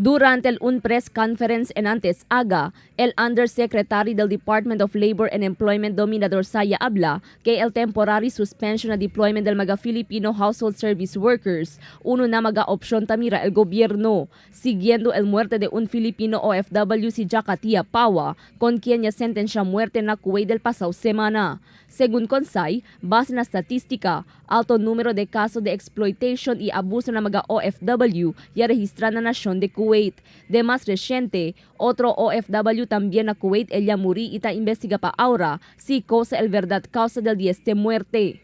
Durante el un press conference en antes aga, el Undersecretary del Department of Labor and Employment Dominador Saya habla que el temporary suspension na deployment del mga Filipino household service workers, uno na mga opsyon tamira el gobierno, siguiendo el muerte de un Filipino OFW si Jakatia Pawa, con quien ya sentencia muerte na Kuwait del pasado semana. Según Consay, base na statistika, alto número de casos de exploitation y abuso na mga OFW ya registra na nación de Kuwait. De más reciente, otro OFW también na Kuwait ella muri ita investiga pa ahora si causa el verdad causa del este muerte.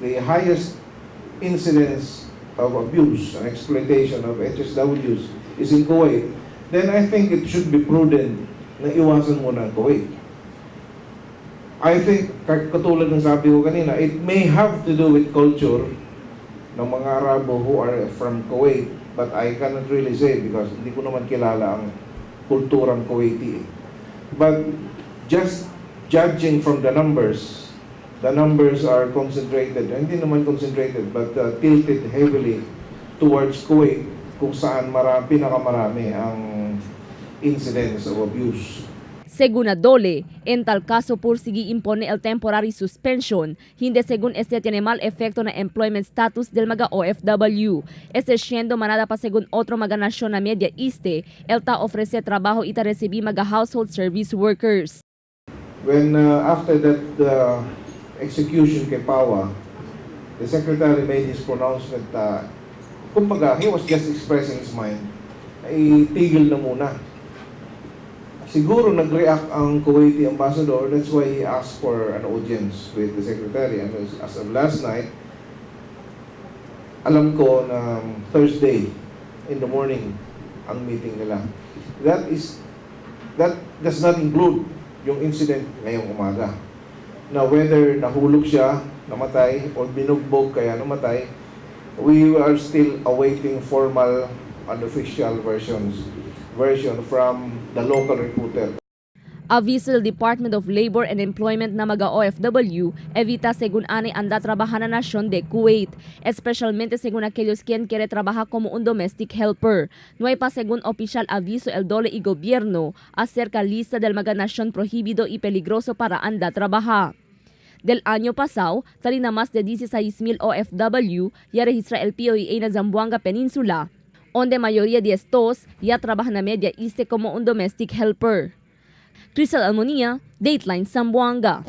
The highest incidence of abuse and exploitation of HSWs is in Kuwait, then I think it should be prudent na iwasan muna ang Kuwait. I think, katulad ng sabi ko kanina, it may have to do with culture ng mga Arabo who are from Kuwait, but I cannot really say because hindi ko naman kilala ang kulturang Kuwaiti eh. But just judging from the numbers are concentrated, hindi naman concentrated, but tilted heavily towards Kuwait, kung saan marami, pinakamarami ang incidents of abuse. Según Adole, en tal caso por sigui impone el temporary suspension, hindi según este tiene mal efecto na employment status del mga OFW. Este siendo manada pa según otro mga nasyon na Media East, el ta ofrece trabajo ita recibi mga household service workers. When after that execution kay Pawa, the secretary made his pronouncement, kumbaga, he was just expressing his mind, na itigil na muna. Siguro nag-react ang Kuwaiti ambassador, that's why he asked for an audience with the secretary. And as of last night, alam ko na Thursday in the morning ang meeting nila. That does not include yung incident ngayong umaga. Na whether nahulog siya, namatay, or binugbog kaya namatay, we are still awaiting formal and official version from the local recruiter. Aviso del Department of Labor and Employment na mga OFW, evita según ane anda trabajar na nación de Kuwait, especialmente según aquellos quien quiere trabajar como un domestic helper. No hay pa según oficial aviso el DOLE y gobierno acerca lista del mga nación prohibido y peligroso para anda trabajar. Del año pasado, talina más de 16,000 OFW ya registra el POEA na Zamboanga Peninsula, donde mayoría de estos ya trabajan na Media East como un domestic helper. Crystal Almonia, Dateline Zamboanga.